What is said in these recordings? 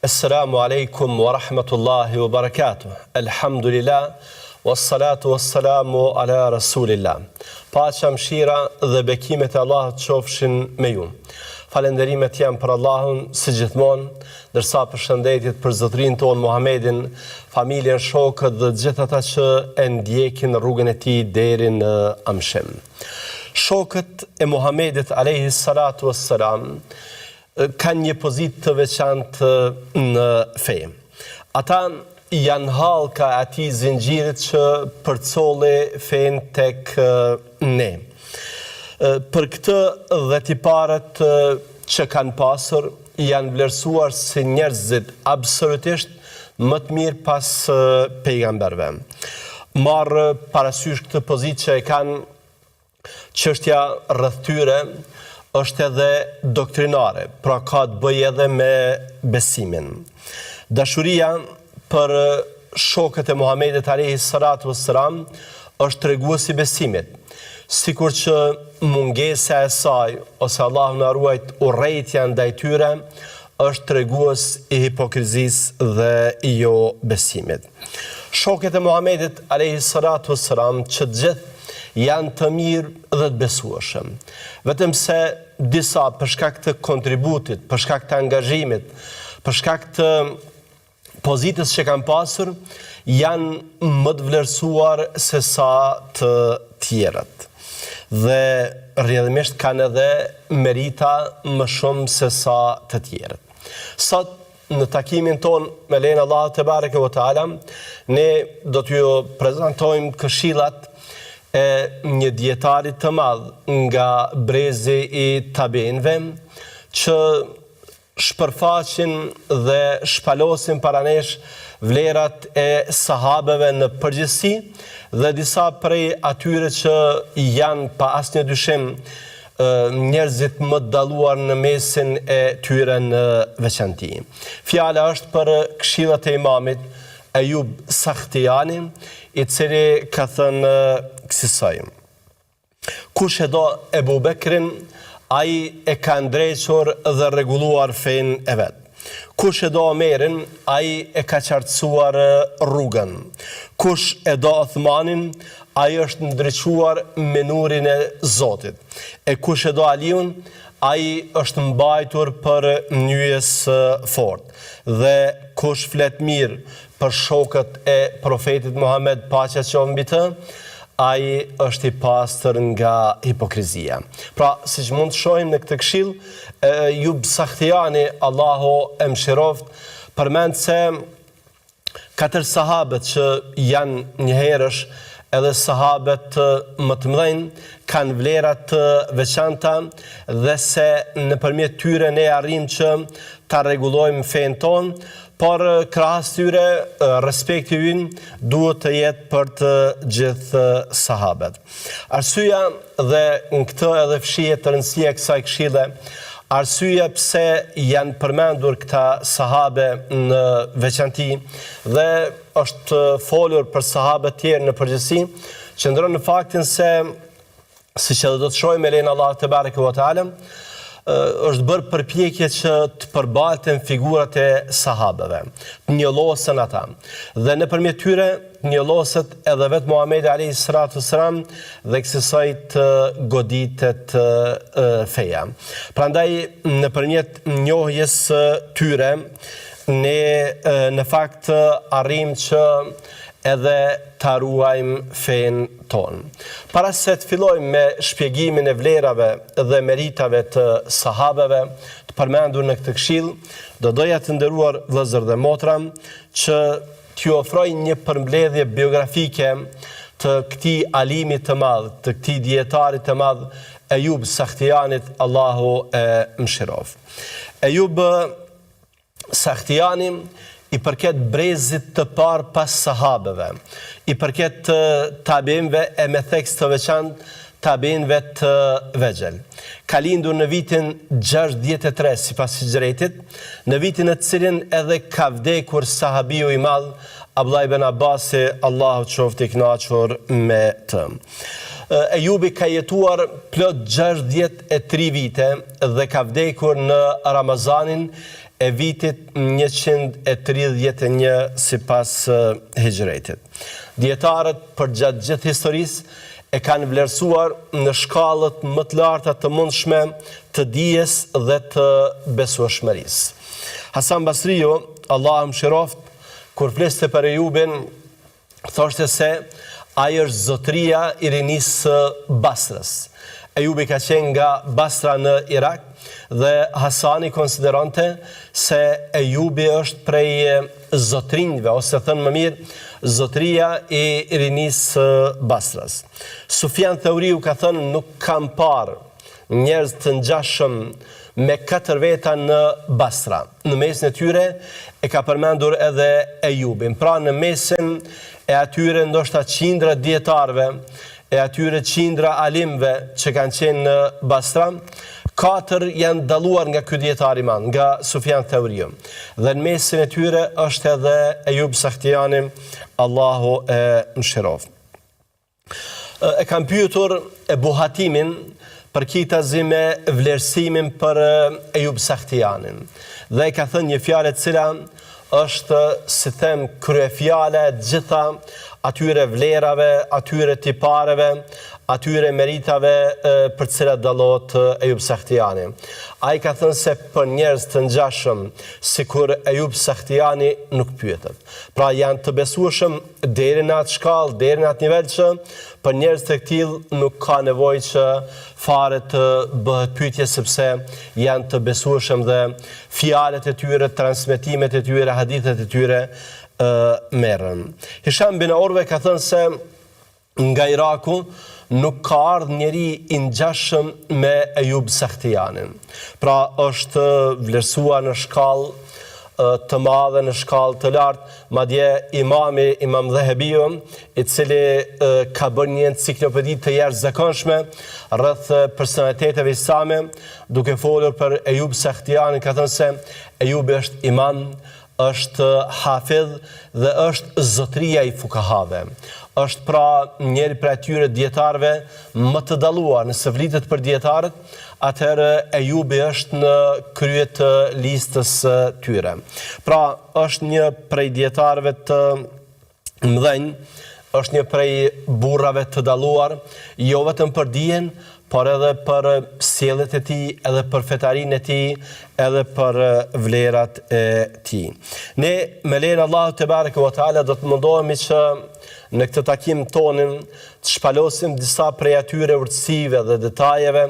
Esselamu alejkum wa rahmetullahi wa barakatuh. Elhamdulillah, wassalatu wassalamu ala rasulillah. Paqja, mëshira dhe bekimet e Allahut qofshin me ju. Falënderimet janë për Allahun si gjithmonë, ndërsa përshëndetjet për zotërinë tonë Muhammedin, familjen, shokët dhe gjithë ata që e ndjekin rrugën e tij deri në amshim. Shokët e Muhammedit alayhi salatu wassalam kanë një pozitë të veçantë në fe. Ata janë hallka e atij zinxhirit që përcolli fenë tek ne. Për këtë dhe tiparet që kanë pasur, janë vlerësuar si njerëzit absolutisht më të mirë pas pejgamberëve. Marrë parasysh këtë pozitë që e kanë Çështja rreth tyre është edhe doktrinare, pra ka të bëjë edhe me besimin. Dashuria për shokët e Muhamedit alayhi salatu wassalam është tregues i besimit. Sikur që mungesa e saj ose Allahu na ruajt urrejtja ndaj tyre është tregues i hipokrizisë dhe i jo besimit. Shokët e Muhamedit alayhi salatu wassalam që të gjithë janë të mirë dhe të besueshëm. Vetëm se disa për shkak të kontributit, për shkak të angazhimit, për shkak të pozitës që kanë pasur, janë më të vlerësuar se sa të tjerët. Dhe rrjedhimisht kanë edhe merita më shumë se sa të tjerët. Sot Në takimin tonë me lejen e Allahut tebareke ve teala, ne do t'ju prezantojmë këshillat e një dijetari të madh nga brezi i tabiinëve që shpërfaqin dhe shpalosin para nesh vlerat e sahabeve në përgjithësi dhe disa prej atyre që janë pa asnjë dyshim njerëzit më të dalluar në mesin e tyre në veçanti. Fjala është për këshillat e imamit Ejub Sahtijani, i cili ka thënë kësisoj. Kush e do Ebu Bekrin, ai e ka ndrequr dhe rregulluar fenë e vet. Kush e do Omerin, ai e ka qartësuar rrugën. Kush e do Othmanin, ai është ndriçuar me nurin e Zotit. E kush e do Aliun, ai është mbajtur prej nyjes së fortë. Dhe kush flet mirë për shokët e Profetit Muhamed, paqja qoftë mbi të, ai është i pastër nga hipokrizia. Pra, siç mund të shohim në këtë këshillë, Ejub Sahtijani, Allahu e mëshiroftë, përmend se katër sahabët që janë njëherësh edhe sahabët më të mëdhenj kanë vlera të veçanta dhe se nëpërmjet tyre ne arrijmë që ta rregullojmë fenë tonë, por krahas tyre respekti ynë duhet të jetë për të gjithë sahabët. Arsyeja dhe në këtë edhe fshihet rëndësia e kësaj këshille, arsyeja pse janë përmendur këta sahabe në veçanti dhe është folur për sahabët tjerë në përgjithësi, qëndron në faktin se siç edhe do të shohim me lejen e Allahut tebareke ve teala, është bërë përpjekje që të përbalten figurat e sahabeve, të njollosen ata. Dhe nëpërmjet tyre të njolloset edhe vetë Muhamedi alayhi salatu selam dhe kësisoj të goditet feja. Prandaj nëpërmjet njohjes së tyre ne në fakt arrijmë që edhe ta ruajmë fenë tonë. Para se të fillojmë me shpjegimin e vlerave dhe meritave të sahabeve të përmendur në këtë këshillë, do doja të nderuar vëllezër dhe motra që t'ju ofroj një përmbledhje biografike të këtij alimi të madh, të këtij dijetari të madh, Ejub Sahtijanit, Allahu e mëshiroftë. Ejub Sahtijani i përket brezit të parë pas sahabeve, i përket tabiinëve e me theks të veçantë tabiinëve të vegjël. Ka lindur në vitin 63 sipas hixhretit, në vitin në të cilin edhe ka vdekur sahabiu i madh Abdullah ibn Abbasi, Allahu qoftë i kënaqur me të. Ejubi ka jetuar plot 63 vite dhe ka vdekur në Ramazanin e vitit 131 sipas Hixhretit. Dijetarët përgjatë gjithë historisë e kanë vlerësuar në shkallët më të larta të mundshme të dijes dhe të besueshmërisë. Hasan Basriu, Allahu e mëshiroftë, kur fliste për Ejubin, thoshte se ai është zotëria i rinisë së Basrës. Ejubi ka qenë nga Basra në Irak dhe Hasani konsideronte se Ejubi është prej zotërinjve ose thënë më mirë zotëria i rinisë së Basrës. Sufjan Theuriu ka thënë nuk kam parë njerëz të ngjashëm me katër veta në Basra. Në mesin e tyre e ka përmendur edhe Ejubin. Pra në mesin e atyre ndoshta qindra dijetarëve, e atyre qindra alimëve që kanë qenë në Basra, katër janë dalluar nga ky dijetar i madh, nga Sufjan Theuriu. Dhe në mesin e tyre është edhe Ejub Sahtijani, Allahu e mëshiroftë. E kanë pyetur Ebu Hatimin përkitazi me vlerësimin për Ejub Sahtijanin. Dhe e ka thënë një fjalë e cila është, si them, kryefjala e gjitha atyre vlerave, atyre tipareve, atyre meritave për të cilat dallohet Ejub Sahtijani. Ai ka thënë se për njerëz të ngjashëm, sikur Ejub Sahtijani nuk pyetet. Pra janë të besueshëm deri në atë shkallë, deri në atë nivel që për njerëz të këtillë nuk ka nevojë që fare të bëhet pyetje sepse janë të besueshëm dhe fjalët e tyre, transmetimet e tyre, hadithet e tyre merren. Hisham bin Urve ka thënë se Nga Iraku nuk ka ardhë njeri i ngjashëm me Ejub Sahtijanin. Pra është vlerësuar në shkallë të madhe, në shkallë të lartë, madje imami, imam Dhehebiu, i cili ka bërë një enciklopedi të jashtëzakonshme rreth personaliteteve islame, duke folur për Ejub Sahtijanin, ka thënë se Ejubi është imam, Është hafidh dhe është zotëria i fukahave. Është pra njëri prej atyre dijetarëve më të dalluar. Nëse flitet për dijetarët, atëherë Ejubi është në krye të listës së tyre. Pra, është një prej dijetarëve të mëdhenj, është një prej burrave të dalluar, jo vetëm për dijen, por edhe për sjelljet e tij, edhe për fetarinë e tij, edhe për vlerat e tij. Ne me lejen e Allahut tebareke ve teala do të mundohemi që në këtë takim tonin të shpalosim disa prej atyre urtësive dhe detajeve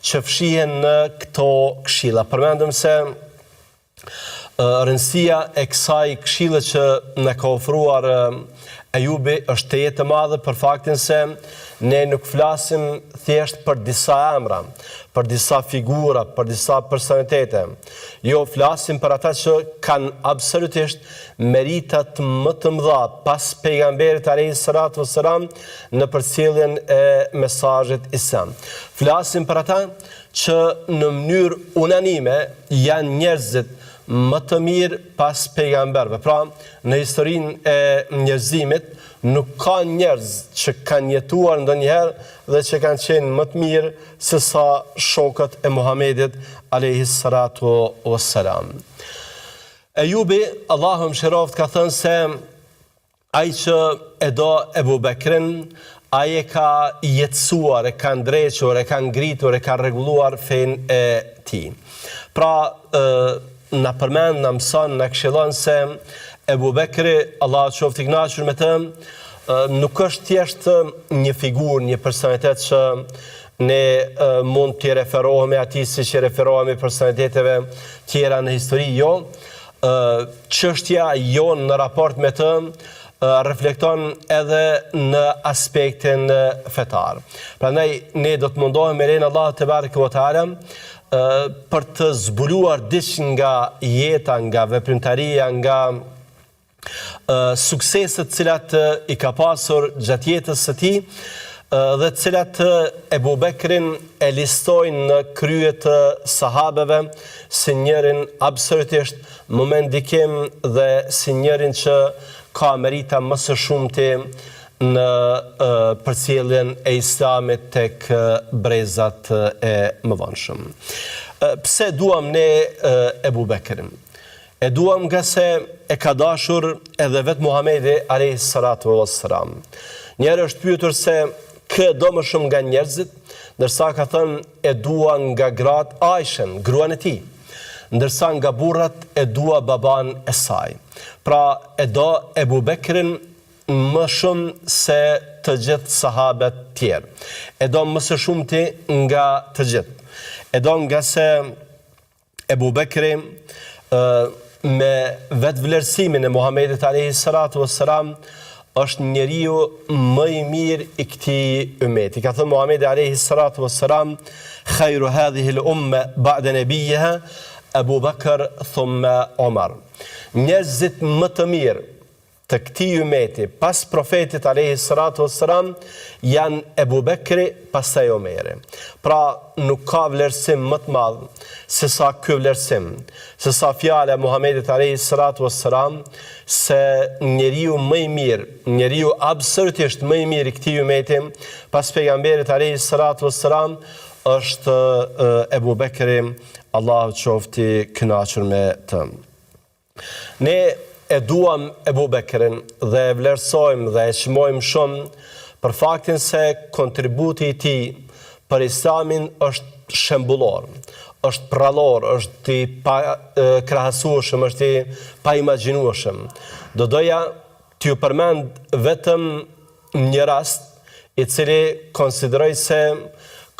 që fshihen në këto këshilla. Përmendëm se Rëndësia e kësaj këshille që na ka ofruar Ejubi është tejet e madhe për faktin se ne nuk flasim thjesht për disa emra, për disa figura, për disa personalitete. Jo, flasim për ata që kanë absolutisht meritat më të mëdha pas pejgamberit alayhi salatu wassalam në përcjelljen e mesazhit islam. Flasim për ata që në mënyrë unanime janë njerëzit më të mirë pas pejgamberëve. Pra, në historinë e njerëzimit nuk ka njerëz që kanë jetuar ndonjëherë dhe që kanë qenë më të mirë se sa shokët e Muhamedit alayhi salatu wassalam. Ejubi, Allahu e mëshiroftë, ka thënë se Ai që e do Ebu Bekrin, ai e ka jetësuar, e ka ndrequr, e ka ngritur, e ka rregulluar fenë e tij. Pra, na përmend, na mëson, na këshillon se Ebu Bekri, Allahu qoftë i kënaqur me të, nuk është thjesht një figurë, një personalitet që ne mund t'i referohemi atij siç i referohemi personaliteteve tjera në histori, jo, Çështja jonë në raport me të reflekton edhe në aspektin fetar. Prandaj ne do të mundohemi me lejen e Allahut tebareke ve teala për të zbuluar diç nga jeta, nga veprimtaria, nga sukseset të cilat i ka pasur gjatë jetës së tij dhe të cilat Ebu Bekrin e listojnë në krye të sahabeve si njërin absolutisht më me ndikim dhe si njërin që ka merita më së shumti në përcjelljen e Islamit tek brezat e mëvonshëm. Pse e duam ne Ebu Bekrin? E duam ngase e ka dashur edhe vetë Muhamedi alayhi salatu wassalam. Një herë është pyetur se kë do më shumë nga njerëzit, ndërsa ka thënë e dua nga gratë Aishen, gruan e tij, ndërsa nga burrat e dua babanë e saj. Pra e do Ebu Bekrin më shumë se të gjithë sahabët tjerë. E do më së shumti nga të gjithë. E do ngase Ebu Bekri me vetëvlerësimin e Muhamedit alayhi salatu wassalam është njeriu më i mirë i këtij ymeti. Ka thënë Muhamedi alayhi salatu wassalam khairu hadhihi al-umma ba'da nabiyha Abu Bakr thumma Umar. Njerëzit më të mirë të këtij ymeti pas Profetit alejhi salatu ves selam janë Ebu Bekri pastaj Omeri. Pra nuk ka vlerësim më të madh se sa ky vlerësim, se sa fjala e Muhamedit alejhi salatu ves selam se njeriu më i mirë, njeriu absolutisht më i mirë i këtij ymeti pas pejgamberit alejhi salatu ves selam është Ebu Bekri, Allahu qoftë i kënaqur me të. Ne e duam Ebu Bekrin dhe e vlerësojmë dhe e çmojmë shumë për faktin se kontributi i tij për Islamin është shembullor, është prrallor, është i pakrahasueshëm, është i paimagjinueshëm. Do doja t'ju përmend vetëm një rast i cili konsideroj se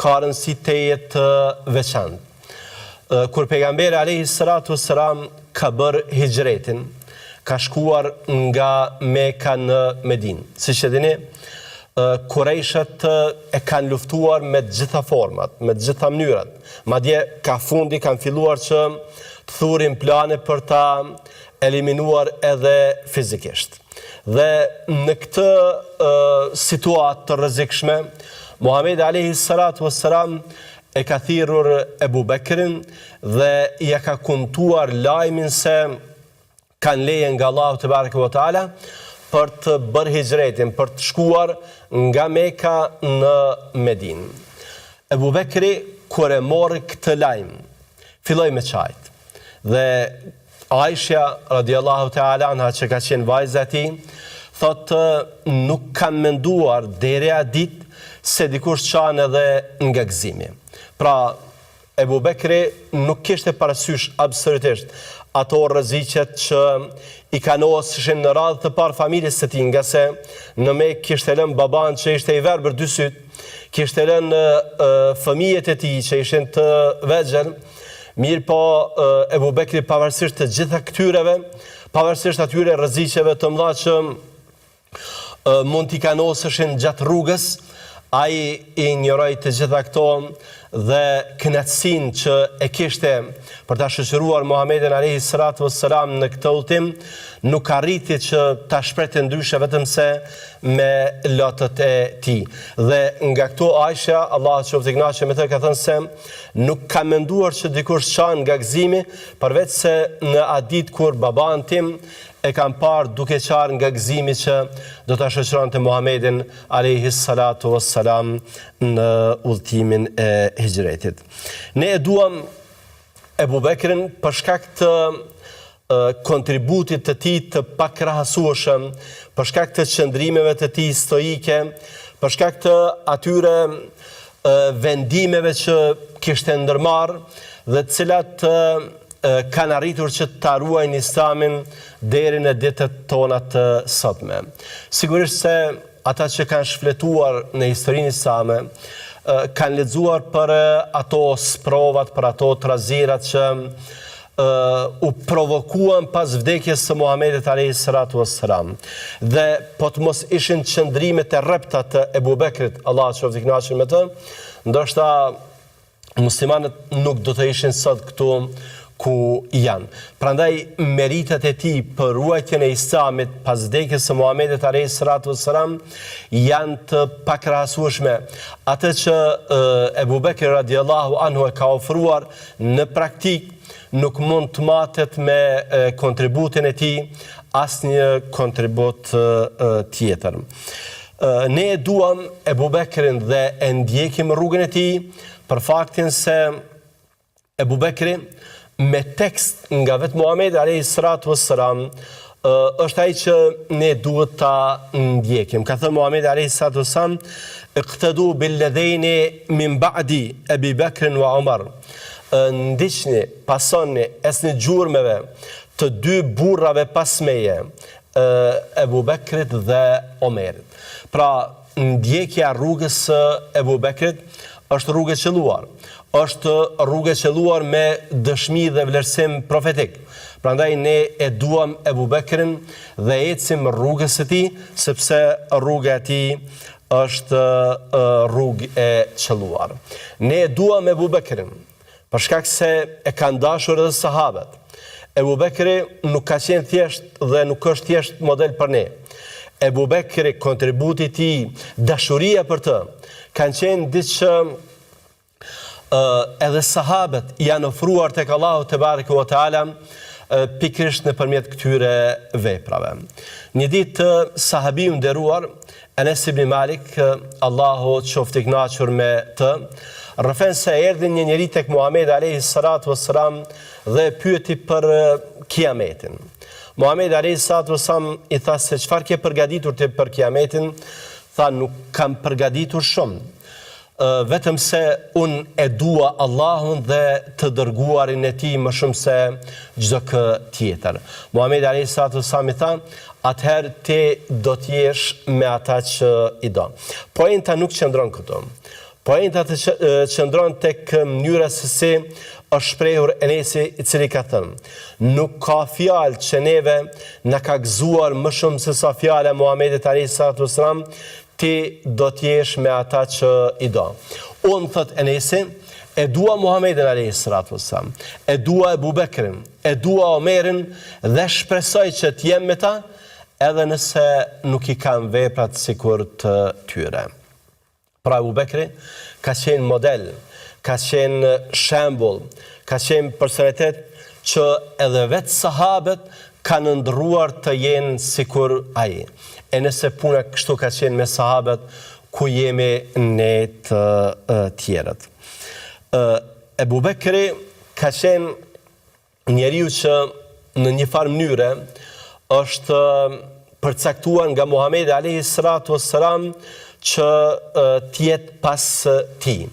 ka rëndësi tejet të veçantë. Kur pejgamberi alayhi salatu wassalam ka bërë hixhretin, ka shkuar nga Meka në Medinë. Siç e dini, Kurejshët e kanë luftuar me të gjitha format, me të gjitha mënyrat. Madje ka fundi kanë filluar që të thurin plane për ta eliminuar edhe fizikisht. Dhe në këtë situatë të rrezikshme, Muhamedi alayhi salatu wassalam e ka thirrur Ebu Bekrin dhe ia ka kumtuar lajmin se kanë leje nga Allahu tebareke ve teala për të bërë hixhretin, për të shkuar nga Meka në Medinë. Ebu Bekri kur e mori këtë lajm, filloi me qajt. Dhe Aishja radiallahu teala anha që ka qenë vajza e tij, thotë nuk kam menduar deri atë ditë se dikush qan edhe nga gëzimi. Pra, Ebu Bekri nuk kishte parasysh absolutisht ato rreziqet që i kanoseshin në radhë të parë familjes së tij, ngase në Mekë kishte lënë babanë që ishte i verbër dy sytë, kishte lënë fëmijët e tij që ishin të vegjël, Mirëpo, Ebu Bekri pavarësisht të gjitha këtyreve, pavarësisht atyre rreziqeve të mëdha që mund t'i kanoseshin gjatë rrugës, ai i injoroi të gjitha këto dhe kënaqësinë që e kishte për ta shoqëruar Muhamedin alayhi salatu wassalam në këtë udhëtim, nuk arriti që ta shprehte ndryshe vetëm se me lotët e tij. Dhe nga këtu Aisha, Allahu qoftë i kënaqur me të, ka thënë se Nuk kam menduar që dikush qan nga gëzimi, përveç se në atë ditë kur babanë tim e kam parë duke qarë nga gëzimi që do ta shoqëronte Muhamedin alayhi salatu wassalam në udhëtimin e hixhretit. Ne e duam Ebu Bekrin për shkak të kontributit të tij të pakrahasueshëm, për shkak të qëndrimeve të tij stoike, për shkak të atyre vendimeve që kishte ndërmarrë dhe të cilat kanë arritur që ta ruajnë Islamin deri në ditët tona të sotme. Sigurisht se Ata që kanë shfletuar në historinë islame, kanë lexuar për ato sprovat, për ato trazirat që u provokuan pas vdekjes së Muhamedit alayhi salatu wassalam. Dhe po të mos ishin qëndrimet e rrepta të Ebu Bekrit, Allahu qoftë i kënaqur me të, ndoshta muslimanët nuk do të ishin sot këtu ku janë. Prandaj meritat e tij për ruajtjen e Islamit pas vdekjes së Muhamedit alayhi salatu wassalam janë të pakrahasueshme. Atë që Ebu Bekri radiallahu anhu e ka ofruar në praktikë nuk mund të matet me kontributin e tij asnjë kontribut tjetër. Ne e duam Ebu Bekrin dhe e ndjekim rrugën e tij për faktin se Ebu Bekri me tekst nga vetë Muhamedi alayhi salatu wassalam është ai që ne duhet ta ndjekim. Ka thënë Muhamedi alayhi salatu wassalam, "Iqtadu bil ladhaini min ba'di Abi Bakr wa Umar." Ndiqni, pasoni, ecni gjurmëve të dy burrave pas meje, Ebu Bekrit dhe Omerit. Pra, ndjekja e rrugës së Ebu Bekrit është rrugë e qëlluar. Është rrugë e qëlluar me dëshmi dhe vlerësim profetik. Prandaj ne e duam Ebu Bekrin dhe ecim rrugës së tij, sepse rruga e tij është rrugë e qëlluar. Ne e duam Ebu Bekrin, Për shkak se e kanë dashur edhe sahabët. Ebu Bekri nuk ka qenë thjesht dhe nuk është thjesht model për ne. Ebu Bekri, kontributi i tij, dashuria për të, kanë qenë diç që edhe sahabët janë ofruar tek Allahu tebareke ve teala pikërisht nëpërmjet këtyre veprave. Një ditë sahabiu i nderuar Enes ibn Malik, Allahu qoftë i kënaqur me të, rrëfen se erdhi një njeri tek Muhamedi alayhi salatu wassalam dhe e pyeti për Kiametin. Muhamedi alayhi salatu wassalam i tha se çfarë ke përgatitur ti për Kiametin? Tha nuk kam përgatitur shumë. Vetëm se unë e dua Allahun dhe të dërguarin e tij më shumë se çdo kë tjetër. Muhamedi alayhi salatu wasallam i tha, atëherë ti do të jesh me ata që i do. Poenta nuk qëndron këtu. Poenta të qëndron tek mënyra se si është shprehur Enesi i cili ka thënë, nuk ka fjalë që neve na ka gëzuar më shumë se sa fjala e Muhamedit alayhi salatu wasallam, Ti do të jesh me ata që i do. Unë, thotë Enesi, e dua Muhamedin alayhi salatu wassalam, e dua Ebu Bekrin, e dua Omerin dhe shpresoj që të jem me ta, edhe nëse nuk i kam veprat sikur të tyre. Pra Ebu Bekri ka qenë model, ka qenë shembull, ka qenë personalitet që edhe vetë sahabët kanë ëndërruar të jenë sikur ai. E nëse puna kështu ka qenë me sahabët, ku jemi ne të tjerët. Ebu Bekri ka qenë njeriu që në një farë mënyre është përcaktuar nga Muhamedi alayhi salatu wassalam që të jetë pas tij.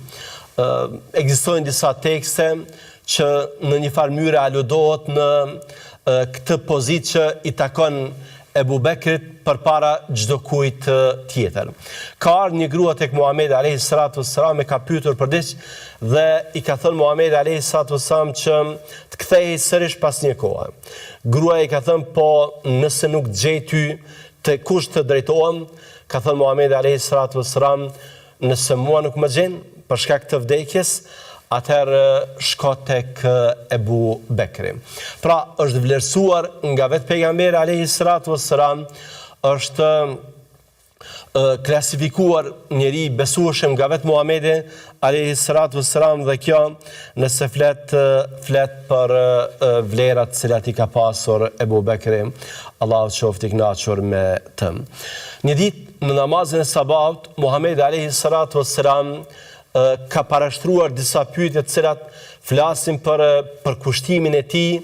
Ekzistojnë disa tekste që në një farë mënyre aludohet në këtë pozitë që i takon Ebu Bekrit përpara çdokujt tjetër. Ka ardhur një grua tek Muhamedi alayhi salatu wassalam e ka pyetur për diç dhe i ka thënë Muhamedi alayhi salatu wassalam që të kthehej sërish pas një kohe. Gruaja i ka thënë po nëse nuk të gjej ty te kush të drejtohem, ka thënë Muhamedi alayhi salatu wassalam Nëse mua nuk më gjen, për shkak të vdekjes, atëherë shko tek Ebu Bekri. Pra, është vlerësuar nga vetë pejgamberi alayhi salatu wassalam, është klasifikuar njeri i besueshëm nga vetë Muhamedi alayhi salatu wassalam dhe kjo nëse flet flet për vlerat të cilat i ka pasur Ebu Bekri, Allahu qoftë i kënaqur me të. Një ditë Në namazin e sabahut, Muhamedi alejhi salatu ves selam ka parashtruar disa pyetje të cilat flasin për përkushtimin e tij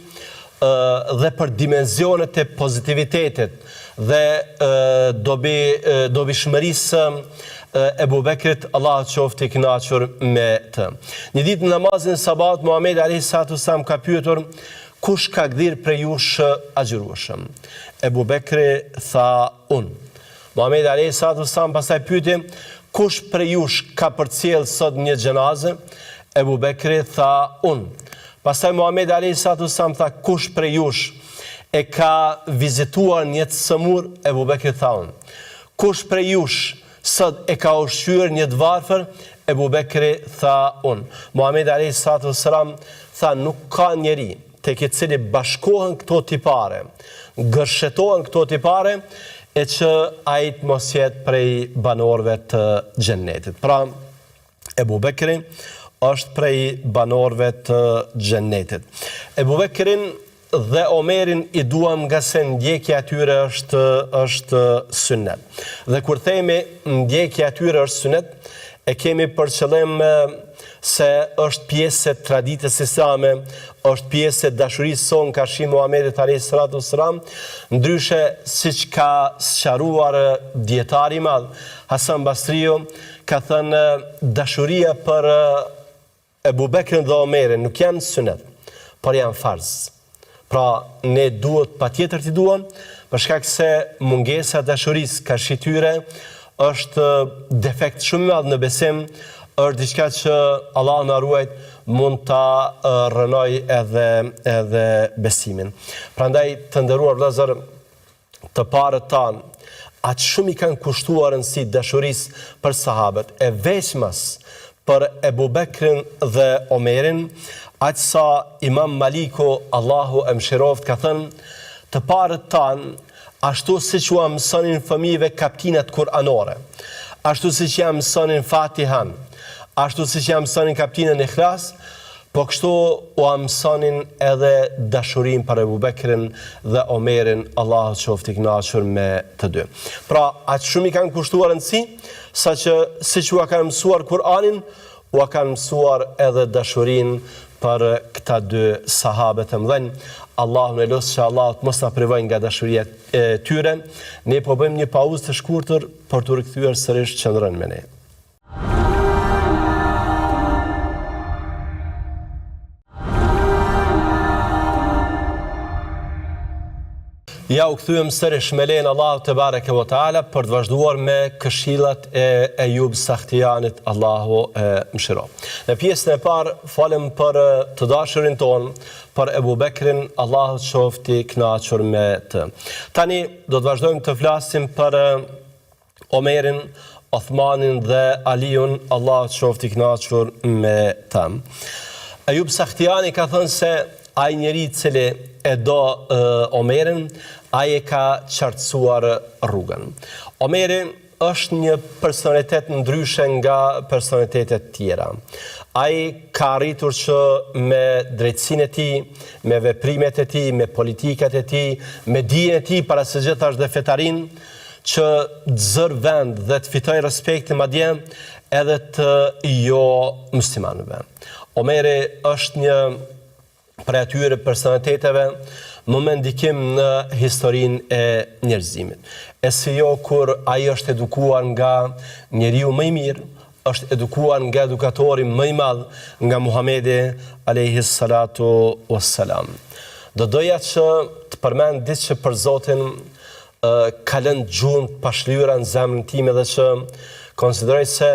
dhe për dimensionet e pozitivitetit dhe dobi dobishmërisë së Ebu Bekrit, Allahu qoftë i kënaqur me të. Një ditë në namazin e sabahut, Muhamedi alejhi salatu ves selam ka pyetur kush ka gdhirë prej jush agjërueshëm. Ebu Bekri tha Unë. Muhamedi alejhi salatu ves selam pastaj pyeti, Kush prej jush ka përcjellë sot një xhenaze? Ebu Bekri tha, Unë. Pastaj Muhamedi alejhi salatu ves selam tha, Kush prej jush e ka vizituar një të sëmurë? Ebu Bekri tha, Unë. Kush prej jush sot e ka ushqyer një të varfër? Ebu Bekri tha, Unë. Muhamedi alejhi salatu ves selam tha, Nuk ka njeri tek i cili bashkohen këto tipare, gërshetohen këto tipare, e që ai të mos jetë prej banorëve të xhennetit. Pra, Ebu Bekri është prej banorëve të xhennetit. Ebu Bekrin dhe Omerin i duam ngase ndjekja e tyre është është synet. Dhe kur themi ndjekja e tyre është synet, e kemi për qëllim se është pjesë e traditës islame, është pjesë e dashurisë sonë karshi Muhamedit alayhi salatu wassalam, ndryshe siç ka sqaruar dijetari i madh Hasan Basriu, ka thënë dashuria për Ebu Bekrin dhe Omerin nuk janë synet, por janë farz. Pra, ne duhet patjetër t'i duam, për shkak se mungesa e dashurisë karshi tyre është defekt shumë i madh në besim, është diçka që Allahu na ruajt mund ta rrënojë edhe edhe besimin. Prandaj të nderuar vëllezër, të parët tanë, aq shumë i kanë kushtuar rëndësi dashurisë për sahabët, e veçmas për Ebu Bekrin dhe Omerin, aq sa Imam Maliku, Allahu e mëshiroftë, ka thënë, të parët tanë, ashtu siç ua mësonin fëmijëve kaptinat kuranore, ashtu siç ia mësonin Fatihan, ashtu siç ia mësonin kaptinën Ikhlas, Po kështu ua mësonin edhe dashurinë për Ebu Bekrin dhe Omerin, Allahu qoftë i kënaqur me të dy. Pra, aq shumë i kanë kushtuar rëndësi, saqë siç ua kanë mësuar Kur'anin, ua kanë mësuar edhe dashurinë për këta dy sahabe të mëdhenj. Allahun e lus që Allahu të mos na privojë nga dashuria e tyre. Ne po bëjmë një pauzë të shkurtër për t'u rikthyer sërish qëndroni me ne. Ja u kthyem sërish me lejen e Allahut tebareke ve teala për të vazhduar me këshillat e Ejub Sahtijanit Allahu e mëshiroftë. Në pjesën e parë folëm për të dashurin tonë, për Ebu Bekrin, Allahu qoftë i kënaqur me të. Tani do të vazhdojmë të flasim për Omerin, Othmanin dhe Aliun, Allahu qoftë i kënaqur me ta. Ejub Sahtijani ka thënë se ai njeri i cili e do Omerin, ai e ka qartësuar rrugën. Omeri është një personalitet ndryshe nga personalitetet tjera. Ai ka arritur që me drejtësinë e tij, me veprimet e tij, me politikat e tij, me dijen e tij para së gjithash dhe fetarinë, që të zërë vend dhe të fitojë respektin madje edhe të jo muslimanëve. Omeri është një prej atyre personaliteteve më me ndikim në historinë e njerëzimit. E si jo kur ai është edukuar nga njeriu më i mirë, është edukuar nga edukatori më i madh nga Muhamedi alayhi salatu wassalam. Do doja që të përmend diç që për Zotin ka lënë gjurmë të pashlyera në zemrën time dhe që konsideroj se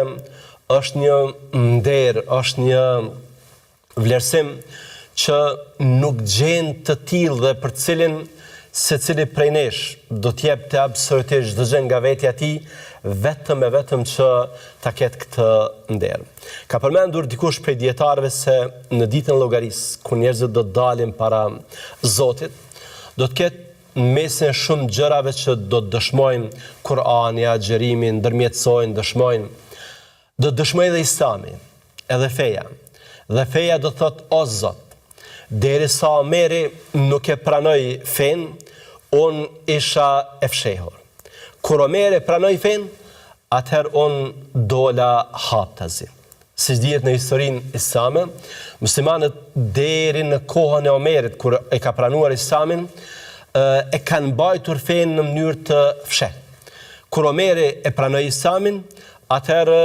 është një nder, është një vlerësim që nuk gjen të tillë dhe për të cilin secili prej nesh do të jepte absolutisht çdo gjë nga vetja e tij, vetëm e vetëm që ta ketë këtë nder. Ka përmendur dikush prej dijetarëve se në ditën e llogarisë, kur njerëzit do të dalin para Zotit, do të ketë Në mesin e shumë gjërave që do të dëshmojnë Kur'ani, agjërimi, ndërmjetësojnë, dëshmojnë, do të dëshmojë edhe Islami, edhe feja. Dhe feja do të thotë o Zot, derisa Omeri nuk e pranoi fenë, unë isha e fshehur. Kur Omeri e pranoi fenë, atëherë unë dola haptazi. Siç dihet në historinë islame, muslimanët deri në kohën e Omerit, kur e ka pranuar Islamin, e kanë mbajtur fenë në mënyrë të fshehtë. Kur Omeri e pranoi Islamin, atëherë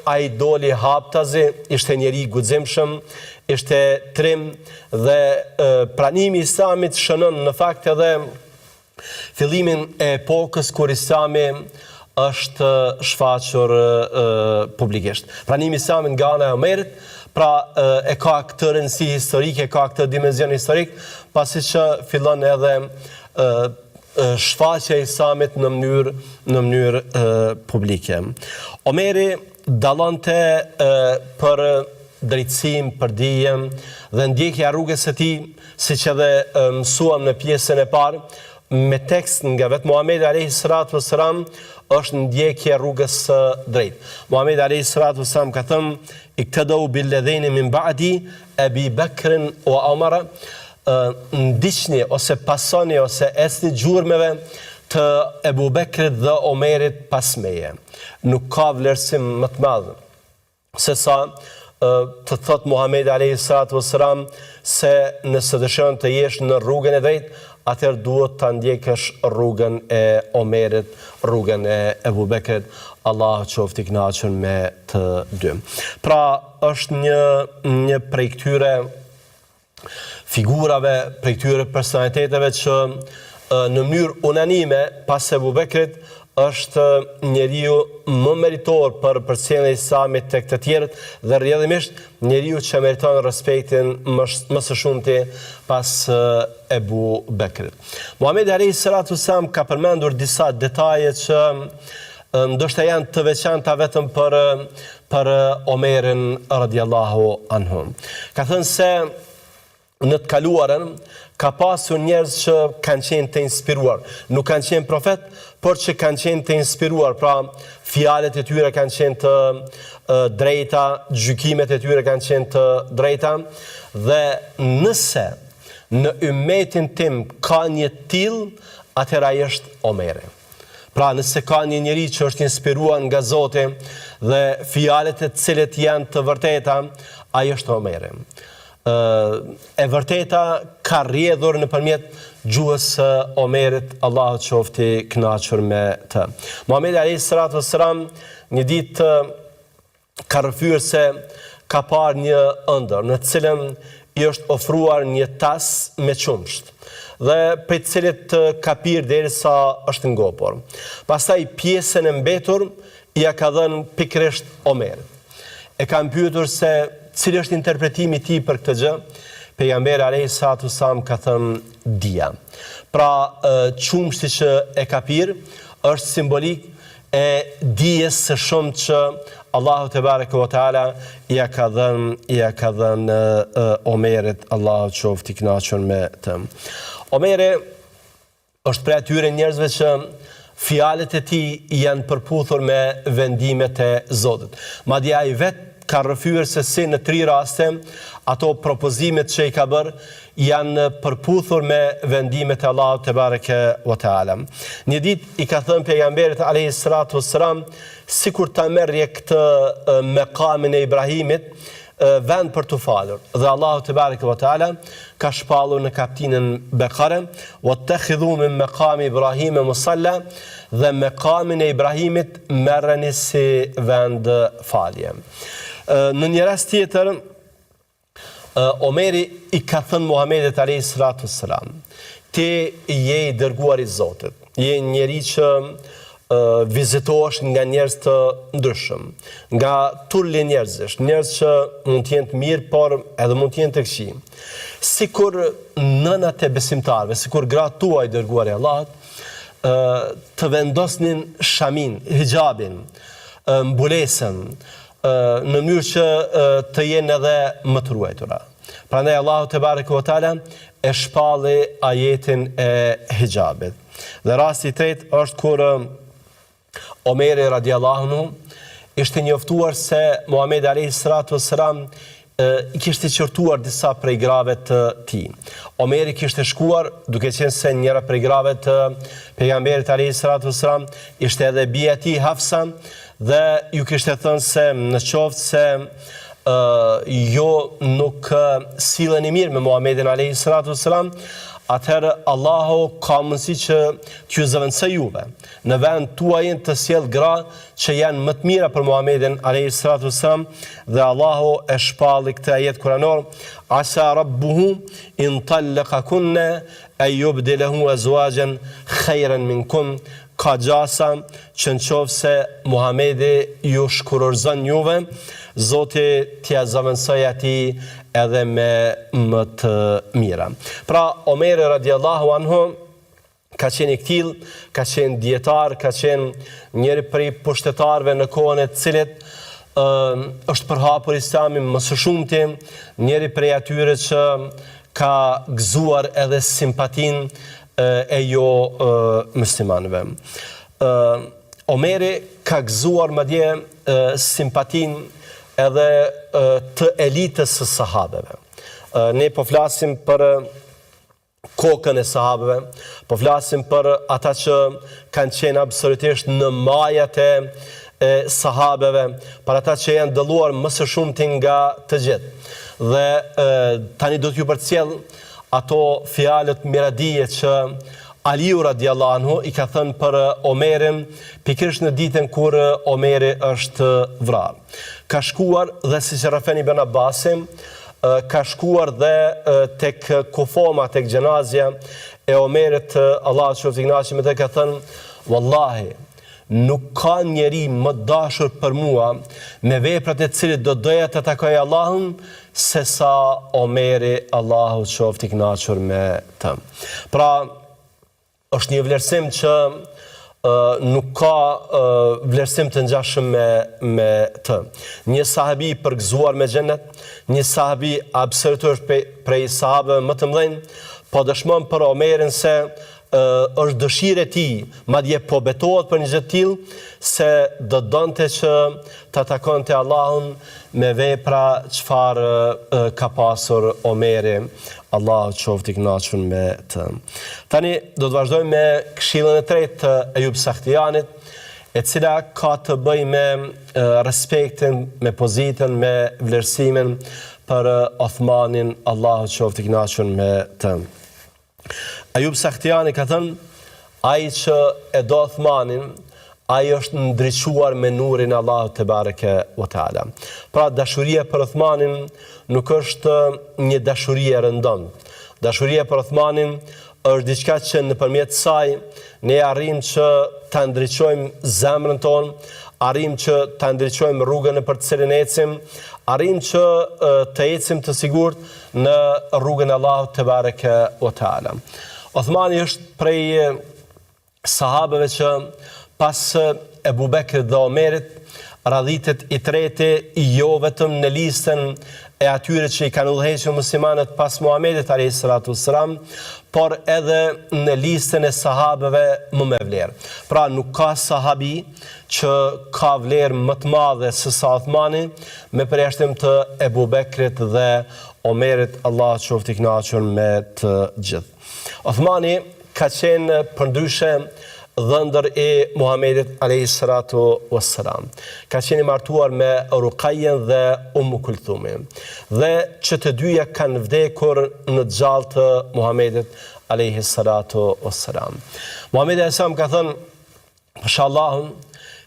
ai doli haptazi, ishte njeri i guximshëm, ishte trim dhe pranimi i Islamit shënon në fakt edhe fillimin e epokës kur Islami është shfaqur publikisht. Pranimi i Islamit nga ana e Omerit, pra e ka këtë rëndësi historike, ka këtë dimension historik, pasi që fillon edhe shfaqja e Islamit në mënyrë në mënyrë publike. Omeri dallonte për drejtësinë, për dijen dhe ndjekja e rrugës së tij Siç edhe mësuam në pjesën e parë, me tekst nga vetë Muhamedi alayhi salatu wassalam është ndjekje e rrugës së drejtë. Muhamedi alayhi salatu wassalam ka thënë: "Iktedau billedhejni min ba'di Abi Bakrin wa Omar." Ndiqni ose pasoni ose ecni gjurmëve të Ebu Bekrit dhe Omerit pas meje. Nuk ka vlerësim më të madh se sa të thotë Muhamedi alayhi salatu wassalam se nëse dëshiron të jesh në rrugën e drejtë, atëherë duhet ta ndjekësh rrugën e Omerit, rrugën e Ebu Bekrit, Allahu qoftë i kënaqur me të dy. Pra, është një një prej këtyre figurave, prej këtyre personaliteteve që në mënyrë unanime pas Ebu Bekrit është njeriu më meritor për përcjelljen e Islamit tek të tjerët dhe rrjedhimisht njeriu që meriton respektin më, më së shumti pas Ebu Bekrit. Muhamedi alayhi salatu selam ka përmendur disa detaje që ndoshta janë të veçanta vetëm për për Omerin radiallahu anhu. Ka thënë se në të kaluarën ka pasur njerëz që kanë qenë të inspiruar. Nuk kanë qenë profet, por që kanë qenë të inspiruar. Pra, fjalët e tyre kanë qenë të drejta, gjykimet e tyre kanë qenë të drejta dhe nëse në ymmetin tim ka një të tillë, atëherë ai është Omeri. Pra, nëse ka një njeri që është inspiruar nga Zoti dhe fjalët e të cilit janë të vërteta, ai është Omeri. Ë e vërteta ka rrjedhur nëpërmjet gjuhës së Omerit, Allahu qoftë i kënaqur me të. Muhamedi alayhi salatu wassalam një ditë ka rrëfyer se ka parë një ëndërr në të cilën i është ofruar një tas me qumësht dhe prej të cilit ka pirë derisa është ngopur. Pastaj pjesën e mbetur ia ka dhënë pikërisht Omerit. E kanë pyetur se cili është interpretimi i tij për këtë gjë, pejgamberi alayhi salatu selam ka thënë dija. Pra qumështi që e ka pirë është simbolik e dijes së shumtë që Allahu tebareke ve teala ia ka dhënë ia ka dhënë Omerit, Allahu qoftë i kënaqur me të. Omeri është prej atyre njerëzve që fjalët e tij janë përputhur me vendimet e Zotit. Madje ai vetë ka rrëfyer se si në tri raste ato propozimet që i ka bërë janë përputhur me vendimet e Allahut tebareke ve teala. Një ditë i ka thënë pejgamberit alayhi salatu wassalam, sikur ta merrje këtë mekamin e Ibrahimit, vend për t'u falur. Dhe Allahu tebareke ve teala ka shpallur në kaptinën Bekare, "Wattakhidhu min maqami Ibrahim musalla" dhe mekamin e Ibrahimit merreni si vend falje. Në një rast tjetër, Omeri i ka thënë Muhamedit alayhi salatu wassalam, ti je i dërguar i Zotit, je njeri që vizitohesh nga njerëz të ndryshëm, nga turli njerëzish, njerëz që mund të jenë të mirë, por edhe mund të jenë të këqij. Sikur nënat e besimtarëve, sikur gratë tua i dërguar i Allahut, të vendosnin shaminë, hixhabin, mbulesën, në mënyrë që të jenë edhe më të ruajtura. Prandaj Allahu tebareke ve teala e shpalli ajetin e hixhabit. Dhe rasti i tretë është kur Omeri radiallahu anhu ishte njoftuar se Muhamedi alayhi salatu wasalam i kishte qortuar disa prej grave të tij. Omeri kishte shkuar, duke qenë se njëra prej grave të pejgamberit alayhi salatu wasalam ishte edhe bija e tij Hafsa dhe ju kishte thënë se në qoftë se ju nuk silleni mirë me Muhamedin alayhi salatu wasalam, atëherë Allahu ka mundësi që t'ju zëvendësojë juve. Në vend tuajin të sjellë gra që janë më të mira për Muhamedin alayhi salatu wasalam dhe Allahu e shpalli këtë ajet kuranor asa rabbuhu in talaqakunna an yubdilahu azwajan khayran minkun ka gjasa që në qoftë se Muhamedi ju shkurorëzon juve, Zoti t'ia zëvendësojë atij edhe me më të mira. Pra, Omeri radiallahu anhu, ka qenë i këtillë, ka qenë dijetar, ka qenë njëri prej pushtetarëve në kohën e të cilit ë është përhapur Islami më së shumti, njëri prej atyre që ka gëzuar edhe simpatinë e jo muslimanëve. Ë Omeri ka gëzuar madje simpatinë edhe të elitës së sahabeve. Ne po flasim për. kokën e sahabëve, po flasim për ata që kanë qenë absolutisht në majat e e sahabeve, për ata që janë dalluar më së shumti nga të gjithë. Dhe e, tani do t'ju përcjell ato fjalët miradije që Aliu radiallahu anhu i ka thënë për Omerin pikërisht në ditën kur Omeri është vrarë. Ka shkuar dhe siç rrëfen Ibn Abbasi, ka shkuar dhe tek kufoma, tek xhenazja e Omerit, Allahu qoftë i kënaqur me të, ka thënë, Wallahi, nuk ka njeri më të dashur për mua me veprat e të cilit do doja të takoja Allahun se sa Omeri, Allahu qoftë i kënaqur me të. Pra, është një vlerësim që nuk ka vlerësim të ngjashëm me me të. Një sahabi i përgëzuar me xhenet, një sahabi absolutisht prej, prej sahabëve më të mëdhenj, po dëshmon për Omerin se është dëshirë e tij, madje po betohet për një gjë të tillë, se do të donte që ta takonte Allahun me vepra çfarë ka pasur Omeri, Allahu qoftë i kënaqur me të. Tani do të vazhdojmë me këshillën e tretë të Ejub Sahtijanit, e cila ka të bëjë me respektin, me pozitën, me vlerësimin për Othmanin, Allahu qoftë i kënaqur me të. Ejub Sahtijani ka thënë, ai që e do Othmanin, ai është ndriçuar me nurin e Allahut tebareke ve teala. Pra dashuria për Othmanin nuk është një dashuri e rëndomtë. Dashuria për Othmanin është diçka që nëpërmjet saj ne arrijmë që ta ndriçojmë zemrën tonë, arrijmë që ta ndriçojmë rrugën nëpër të cilën ecim, arrijmë që të ecim të sigurt në rrugën e Allahut tebareke ve teala. Othmani është prej sahabeve që pas Ebu Bekrit dhe Omerit radhitet i treti jo vetëm në listën e atyre që i kanë udhëhequr muslimanët pas Muhamedit alayhi salatu wassalam, por edhe në listën e sahabeve më me vlerë. Pra nuk ka sahabi që ka vlerë më të madhe se sa Othmani, me përjashtim të Ebu Bekrit dhe Omerit, Allahu qoftë i kënaqur me të gjithë. Othmani ka qenë përndryshe dhëndër i Muhamedit alayhi salatu wassalam. Ka qenë i martuar me Rukajen dhe Ummu Kulthumin. Dhe që të dyja kanë vdekur në gjallë të Muhamedit alayhi salatu wassalam. Muhamedi alayhi salam ka thënë Pasha Allahun,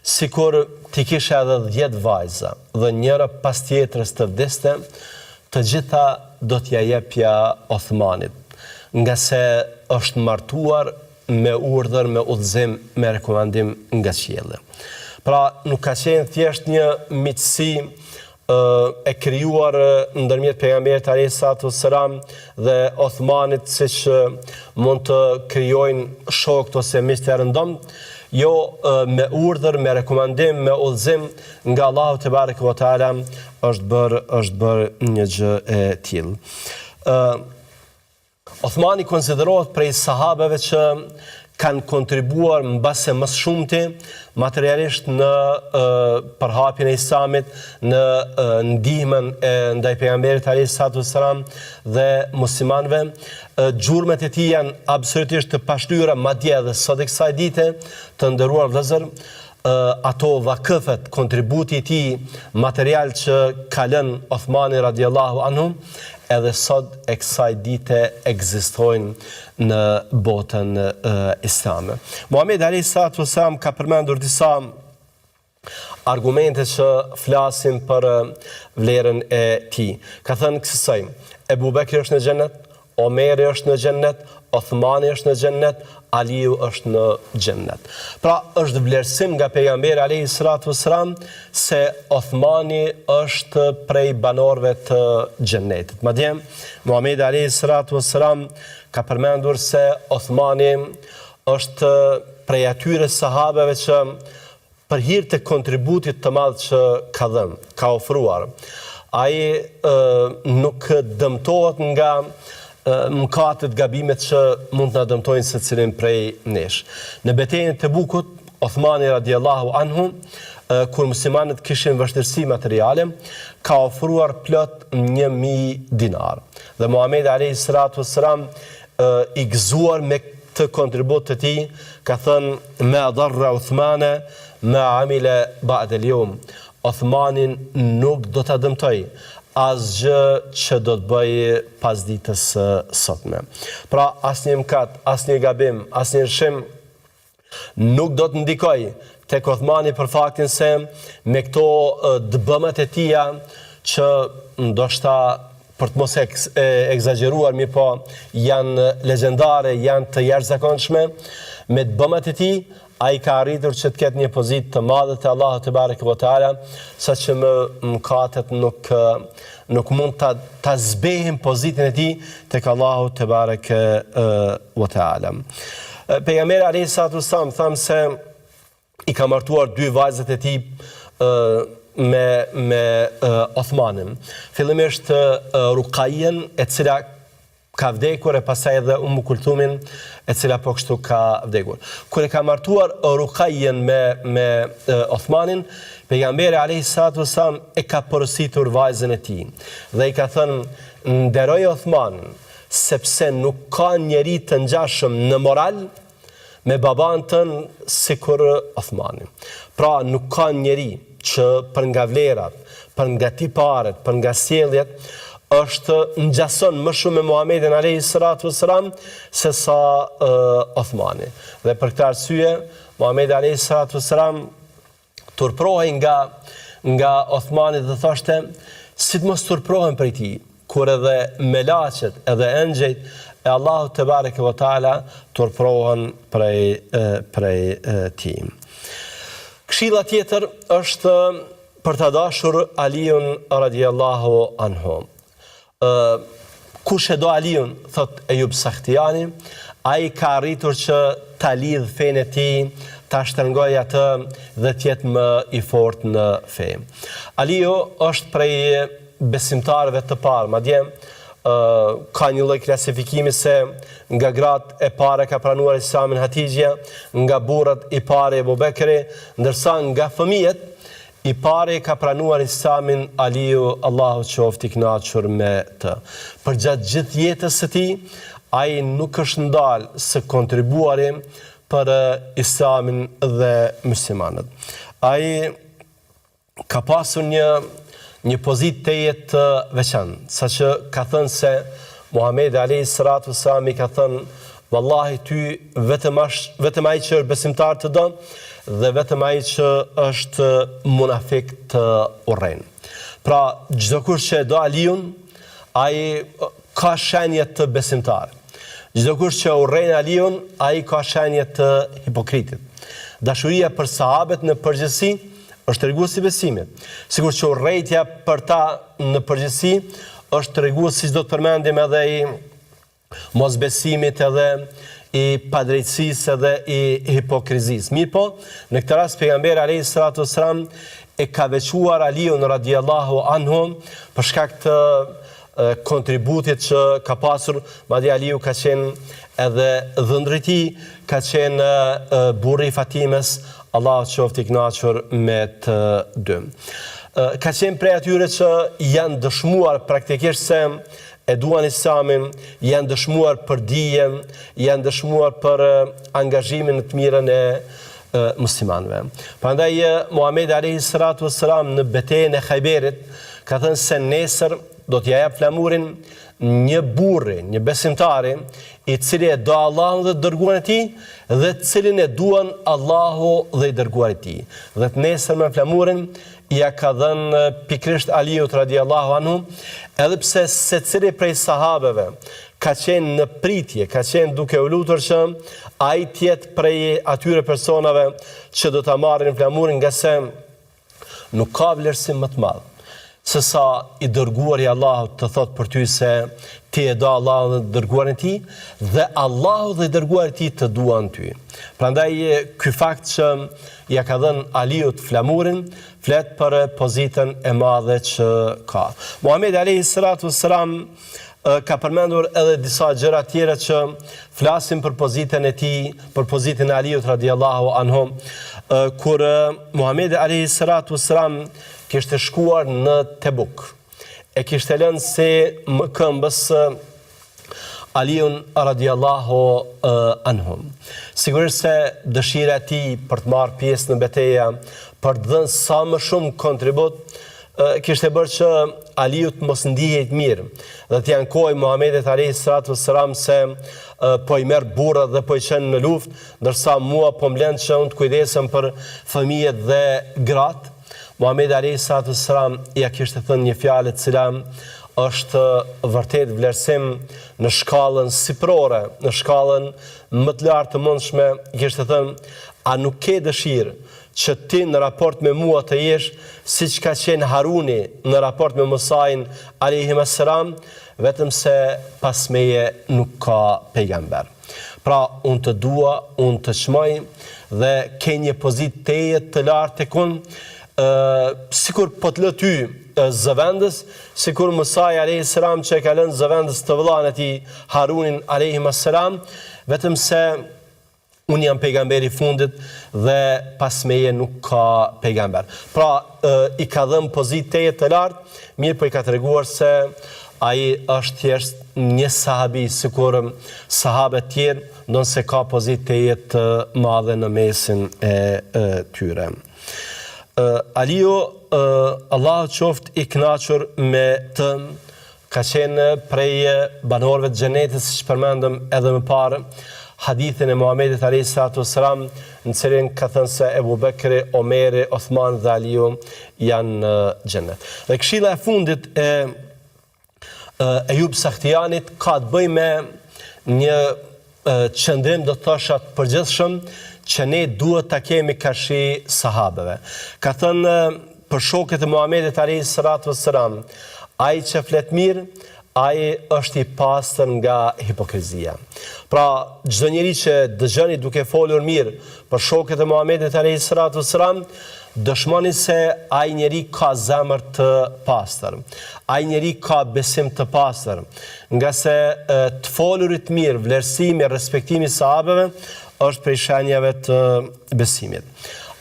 sikur t'i kisha edhe 10 vajza dhe njëra pas tjetrës të vdiste, të gjitha do t'ia jepja Othmanit, ngase është martuar me urdhër, me udhëzim, me rekomandim nga qielli. Pra, nuk ka qenë thjesht një miqësi e krijuar ndërmjet pejgamberit alayhi salatu wassalam dhe Othmanit siç mund të krijojnë shokët ose miqtë e rëndomtë, jo me urdhër, me rekomandim, me udhëzim nga Allahu tebareke ve teala është bërë është bërë një gjë e tillë. Ë Othmani konsiderohet prej sahabeve që kanë kontribuar mbase më së shumti materialisht në përhapjen e Islamit, në ndihmën e ndaj pejgamberit alayhi salatu wasalam dhe muslimanëve. Gjurmët e tij janë absolutisht të pashlyera, madje edhe sot e kësaj dite, të nderuar vëllezër, ato vakëfet, kontributi i tij material që ka lënë Othmani radiallahu anhu, edhe sot e kësaj dite ekzistojnë në botën islame. Muhamedi alayhi salatu wasalam ka përmendur disa argumente që flasin për vlerën e tij. Ka thënë kësisoj, Ebu Bekri është në xhennet, Omeri është në xhennet, Othmani është në xhennet, Aliu është në xhennet. Pra, është vlerësim nga pejgamberi alayhi salatu wasalam se Othmani është prej banorëve të xhennetit. Madje Muhamedi alayhi salatu wasalam ka përmendur se Othmani është prej atyre sahabeve që Për hir të kontributit të madh që ka dhënë, ka ofruar, ai nuk dëmtohet nga mëkatet, gabimet që mund të na dëmtojnë secilin prej nesh. Në betejën e Tebukut, Othmani radiallahu anhu, kur muslimanët kishin vështirësi materiale, ka ofruar plot 1000 dinar. Dhe Muhamedi alayhi salatu wassalam. i gëzuar me këtë kontribut të tij, ka thënë ma darra Uthmane ma amile ba'de al-yawm. Othmanin nuk do ta dëmtojë asgjë që do të bëjë pas ditës së sotme. Pra asnjë mëkat, asnjë gabim, asnjë lëshim nuk do të ndikojë tek Othmani për faktin se me këto të bëmat e tija që ndoshta për të mos e ekzagjeruar mirëpo janë legjendare, janë të jashtëzakonshme, me të bëmat e tij ai ka arritur që të ketë një pozitë të madhe te Allahu tebareke ve teala, saqë më mëkatet nuk nuk mund ta ta zbehin pozitën e tij tek Allahu tebareke ve teala. Pejgamberi alayhi salatu wasallam thamë se i ka martuar dy vajzat e tij me me Othmanin. Fillimisht Rukajen, e cila ka vdekur e pastaj edhe Ummu Kulthumin, e cila po kështu ka vdekur. Kur e ka martuar Rukajen me me Othmanin, pejgamberi alayhi salatu wasallam e ka porositur vajzën e tij dhe i ka thënë nderoje Othmanin, sepse nuk ka njeri të ngjashëm në moral me babanë tënd sikur Othmani. Pra nuk ka njeri që për nga vlerat, për nga tiparet, për nga sjelljet, është ngjason më shumë me Muhamedin alayhi salatu wasalam se sa Othmani. Dhe për këtë arsye Muhamedi alayhi salatu wasalam turprohej nga nga Othmani dhe thoshte si të mos turprohem prej tij kur edhe melaqet edhe engjëjt e Allahut tebareke ve teala turprohen prej prej tij. Këshilla tjetër është për ta dashur Aliun radiallahu anhu. Ë kush e do Aliun, thot Ejub Sahtijani, ai ka arritur që ta lidhë fenë e tij, ta shtrëngojë atë dhe të jetë më i fortë në fe. Aliu është prej besimtarëve të parë, madje ë ka një lloj klasifikimi se nga gratë e para ka pranuar Islamin Hatixhja, nga burrat i pari Ebu Bekri, ndërsa nga fëmijët I pari ka pranuar Islamin Aliu Allahu qoftë i kënaqur me të. Përgjatë gjithë jetës së tij, ai nuk është ndalë së kontribuari për Islamin dhe muslimanët. Ai ka pasur një një pozitë tejet të veçantë, saqë ka thënë se Muhamedi alayhi salatu wasalam i ka thënë Vallahi ty vetëm ash, vetëm ai që është besimtar të don dhe vetëm ai që është munafik të urren. Pra, çdokush që e do Aliun, ai ka shenje të besimtarit. Çdokush që urren Aliun, ai ka shenje të hipokritit. Dashuria për sahabet në përgjithësi është tregues i besimit. Sikur që urrejtja për ta në përgjithësi është tregues siç do të përmendim edhe i mosbesimit edhe i padrejtësisë edhe i hipokrizisë. Mirëpo, në këtë rast pejgamberi alayhi salatu wasalam e ka veçuar Aliun radiallahu anhu për shkak të kontributit që ka pasur, madje Aliu ka qenë edhe dhëndri i tij, ka qenë burri i Fatimes, Allahu qoftë i kënaqur me të dy. Ka qenë prej atyre që janë dëshmuar praktikisht se e duan Islamin, janë dëshmuar për dijen, janë dëshmuar për angazhimin në të mirën e muslimanëve. Prandaj Muhamedi alayhi salatu wassalam në betejën e Khajberit ka thënë se nesër do t'ia jap flamurin një burri, një besimtari, i cili e do Allahun dhe të dërguarin e tij dhe të cilin e duan Allahu dhe i dërguari i tij. Dhe të nesërmen flamurin ia ka dhënë pikërisht Aliut radiallahu anhu, edhe pse secili prej sahabeve ka qenë në pritje, ka qenë duke u lutur që ai të jetë prej atyre personave që do ta marrin flamurin ngase nuk ka vlerësim më të madh se sa i dërguari i Allahut të thotë për ty se ti e do Allahun dhe të dërguarin e tij dhe Allahu dhe i dërguari i tij të duan ty. Prandaj ky fakt që ia ka dhënë Aliut flamurin, flet për pozitën e madhe që ka. Muhamedi alayhi salatu wassalam ka përmendur edhe disa gjëra tjera që flasin për pozitën e tij, për pozitën e Aliut radiallahu anhu, kur Muhamedi alayhi salatu wassalam kishte shkuar në Tebuk. E kishte lënë si mëkëmbës. Aliun radiallahu anhu. Sigurisht se dëshira e tij për të marrë pjesë në beteja, për të dhënë sa më shumë kontribut, kishte bërë që Aliu të mos ndihej mirë dhe t'i ankohej Muhamedit alayhi salatu wassalam se po i merr burrat dhe po i çon në luftë, ndërsa mua po më lën që unë të kujdesem për fëmijët dhe gratë. Muhamedi alayhi salatu wassalam ia kishte thënë një fjalë e cila është vërtet vlerësim në shkallën sipërore, në shkallën më të lartë të mundshme, i kishte thënë, a nuk ke dëshirë që ti në raport me mua të jesh siç ka qenë Haruni në raport me Musain alayhim assalam, vetëm se pas meje nuk ka pejgamber. Pra, unë të dua, unë të çmoj dhe ke një pozitë tejet të lartë tek unë, ë sikur po të lë ty zëvendës, sikur Musai alayhis salam që e ka lënë zëvendës të vëllanë e tij Harunin alayhim assalam, vetëm se unë jam pejgamberi i fundit dhe pas meje nuk ka pejgamber. Pra, i ka dhënë pozitë tejet të lartë, mirëpo i ka treguar se ai është thjesht një sahabi, sikur sahabët tjerë, ndonëse ka pozitë tejet të madhe në mesin e, e tyre. Aliu, Allahu qoftë i kënaqur me të, Ka qenë prej banorëve të Xhenetit, siç përmendëm edhe më parë, hadithin e Muhamedit alayhi salatu wassalam, në cilin ka thënë se Ebu Bekri, Omeri, Othmani dhe Aliu janë në Xhenet. Dhe këshilla e fundit e Ejub Sahtijanit ka të bëjë me një qëndrim do të thosha të përgjithshëm që ne duhet ta kemi karshi sahabeve. Ka thënë për shokët e Muhamedit alayhi salatu wassalam, ai që flet mirë, ai është i pastër nga hipokrizia. Pra, çdo njeri që dëgjoni duke folur mirë për shokët e Muhamedit alayhi salatu wassalam, dëshmoni se ai njeri ka zemër të pastër. Ai njeri ka besim të pastër. Ngase të folurit mirë, vlerësimi, respektimi i sahabeve është prej shenjave të besimit.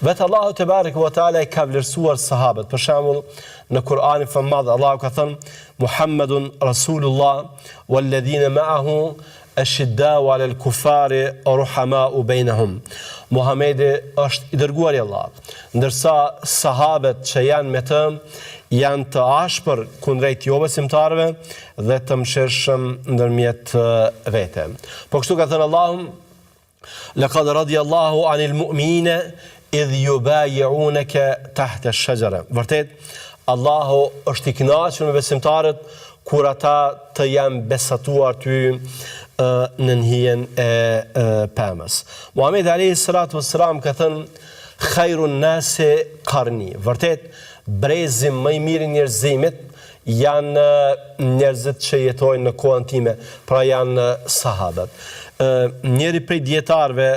Vetë Allahu tebareke ve teala i ka vlerësuar sahabët. Për shembull, në Kur'anin famëmadh Allahu ka thënë Muhammedun Rasulullah walladhina ma'ahu Eshiddau alel kuffari ruhamau bejnehum. Muhamedi është i dërguari i Allahut, ndërsa sahabët që janë me të janë të ashpër kundrejt jobesimtarëve dhe të mëshirshëm ndërmjet vete. Po kështu ka thënë Allahu Laqad radiyallahu anil mu'minina idh yubayi'unaka tahta ash-shajara. Vërtet Allahu është i kënaqur me besimtarët kur ata të janë besatuar ty nën hijen e pemës. Muhamedi alayhi salatu wassalam ka thënë khairun nasi qarni. Vërtet brezi më i mirë i njerëzimit janë njerëzit që jetojnë në kohën time, pra janë sahabët. Njëri prej dijetarëve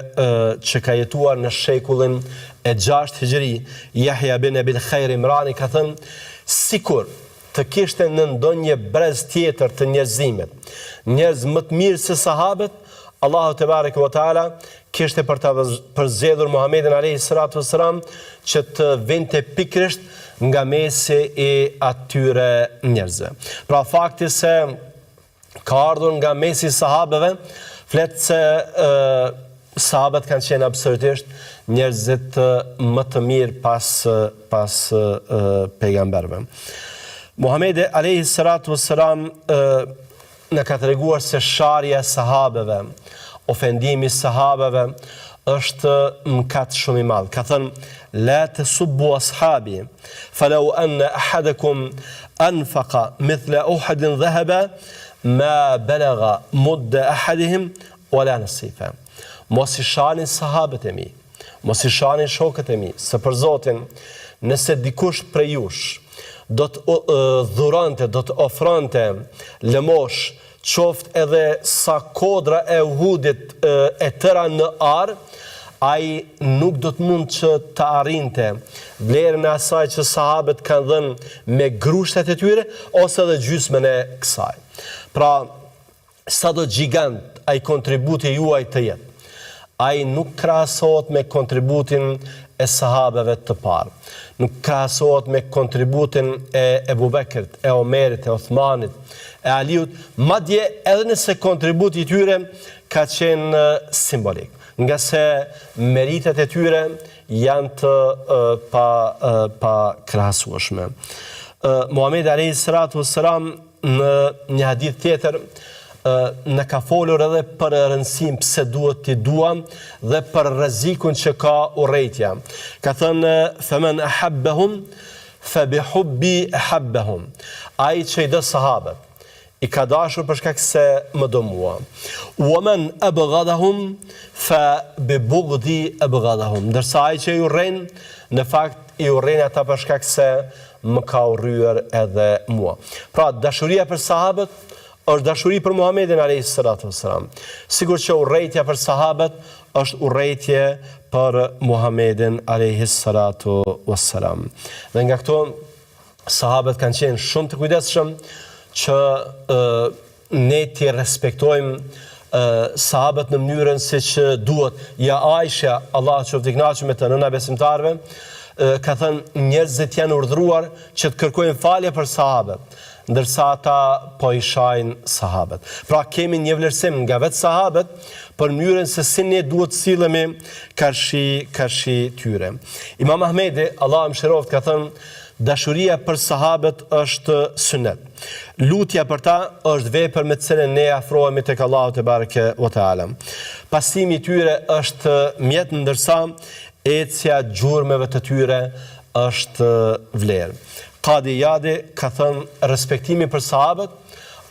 që ka jetuar në shekullin e 6 hixhri, Jahja bin Ebil Khair Imrani ka thënë sikur të kishte në ndonjë brez tjetër të njerëzimit, njerëz më të mirë se sahabët, Allahu tebareke ve teala kishte për ta përzgjedhur Muhamedin alayhi salatu wassalam që të vinte pikërisht nga mesi i atyre njerëzve. Pra fakti se ka ardhur nga mesi i sahabëve, flet se e, sahabët kanë qenë absolutisht njerëzit më të mirë pas pas pejgamberëve. Muhamedi alayhi salatu wassalam na ka treguar se sharja e sahabeve, ofendimi i sahabeve është mëkat shumë i madh. Ka thënë la tasubbu ashabi falau anna ahadakum anfaqa mithla uhudin dhahaba ma balagha mudda ahadihim wala nasifa. Mos i shani sahabët e mi. Mos i shani shokët e mi, se për Zotin, nëse dikush prej jush do të dhuronte, do të ofronte lëmoshë, qoftë edhe sa kodra e Uhudit e tëra në ar, ai nuk do të mund që të arrinte vlerën e asaj që sahabët kanë dhënë me grushtet e tyre, ose edhe gjysmën e kësaj. Pra, sado gjigant ai kontributi juaj të jetë. Ai nuk krahasohet me kontributin e sahabeve të parë. Nuk krahasohet me kontributin e Ebu Bekrit, e Omerit, e Othmanit, e Aliut, madje edhe nëse kontributi i tyre ka qenë simbolik. Ngase meritat e tyre janë të pa pakrahasueshme. Muhamedi alayhi salatu wassalam në një hadith tjetër na ka folur edhe për rëndësinë pse duhet t'i duam dhe për rrezikun që ka urrejtja. Ka thënë femen ahabbahum fa bi hubbi ahabbahum. Ai që i do sahabët, I ka dashur për shkak se më do mua. Wa men abghadahum fa bi bughdi abghadahum. Ndërsa ai që i urren, në fakt i urren ata për shkak se më ka urryer edhe mua. Pra, dashuria për sahabët është dashuri për Muhamedin alayhi salatu wassalam. Sikur që urrejtja për sahabët është urrejtje për Muhamedin alayhi salatu wassalam. Dhe nga këto Sahabët kanë qenë shumë të kujdesshëm që ne t'i respektojmë sahabët në mënyrën siç duhet. Ja Aisha, Allahu qoftë i kënaqur me të, nëna e besimtarëve, ka thënë njerëzit janë urdhëruar që të kërkojnë falje për sahabët, ndërsa ata po i shajnë sahabët. Pra kemi një vlerësim nga vetë sahabët për mënyrën se si ne duhet të sillemi karshi karshi tyre. Imam Ahmedi, Allahu e mëshiroftë, ka thënë Dashuria për sahabët është synet. Lutja për ta është vepër me të cilën ne afrohemi tek Allahu tebareke ve teala. Pasimi i tyre është mjet ndërsa ecja gjurmëve të tyre është vlerë. Kadi Ijadi ka thënë respektimi për sahabët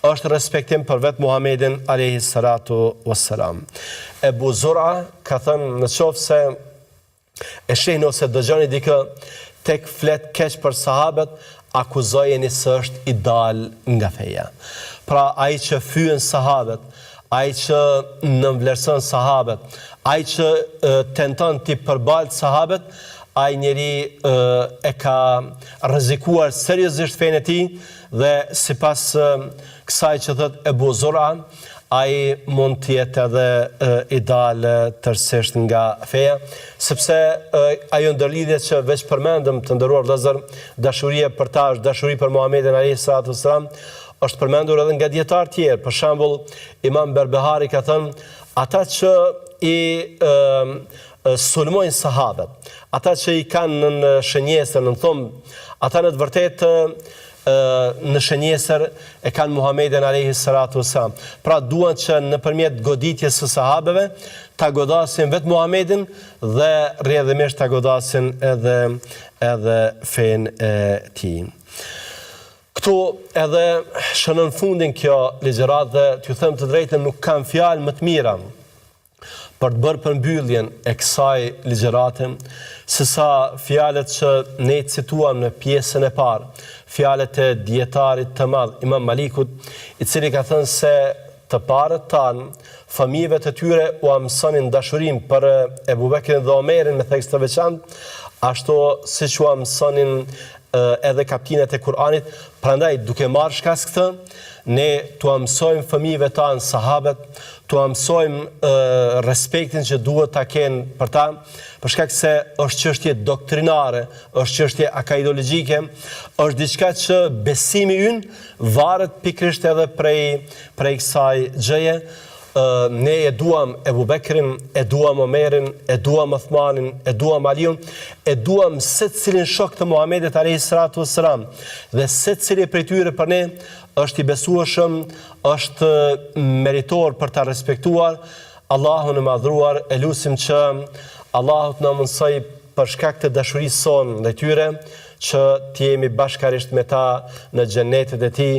është respektim për vetë Muhamedin alayhi salatu wassalam. Ebu Zura ka thënë në qoftë se e shihni ose dëgjoni dikë tek flet keq për sahabët, akuzojeni se është i dalë nga feja. Pra ai që fyen sahabët, ai që nënvlerëson sahabët, ai që tenton t'i përbaltë sahabët, ai njeri e ka rrezikuar seriozisht fenë e tij dhe sipas kësaj që thotë Ebu Zura, ai mund të jetë edhe i dalë tërësisht nga feja, sepse ajo ndërlidhje që veç përmendëm të nderuar vëllezër, dashuria për ta është dashuri për Muhamedin alayhi salatu wasalam, është përmendur edhe nga dijetarë tjerë. Për shembull, Imam Berbehari ka thënë, ata që i e, sulmojnë sahabët, ata që i kanë në shënjestër, në thumb, ata në të vërtetë në shënjestër e kanë Muhamedin alayhi salatu wasalam. Pra duan që nëpërmjet goditjes së sahabeve ta godasin vetë Muhamedin dhe rrjedhimisht ta godasin edhe edhe fenë e tij. Këtu edhe shënon fundin kjo ligjëratë dhe t'ju them të drejtën nuk kam fjalë më të mira për të bërë përmbylljen e kësaj ligjërate, sesa fjalët që ne cituam në pjesën e parë, fjalët e dijetarit të madh, Imam Malikut, i cili ka thënë se të parët tanë, fëmijëve të tyre ua mësonin dashurinë për Ebu Bekrin dhe Omerin me theks të veçantë, ashtu siç ua mësonin edhe kaptinat e Kur'anit, prandaj duke marrë shkas këtë, ne t'ua mësojmë fëmijëve tanë sahabët, t'ua mësojmë respektin që duhet ta kenë për ta, për shkak se është çështje doktrinare, është çështje akaidologjike, është diçka që besimi ynë varet pikërisht edhe prej prej kësaj gjëje. Ne e duam Ebu Bekrin, e duam Omerin, e duam Othmanin, e duam Aliun, e duam secilin shok të Muhamedit alayhi salatu wassalam dhe secili prej tyre për ne është i besueshëm, është meritor për ta respektuar Allahun e madhruar, e lusim që Allahu të na mundësojë për shkak të dashurisë sonë ndaj tyre, që të jemi bashkarisht me ta në xhennetet e tij,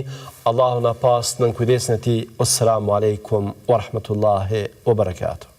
Allahu na pastë nën kujdesin e tij, Wassalamu alejkum wa rahmetullahi wa barakatuh.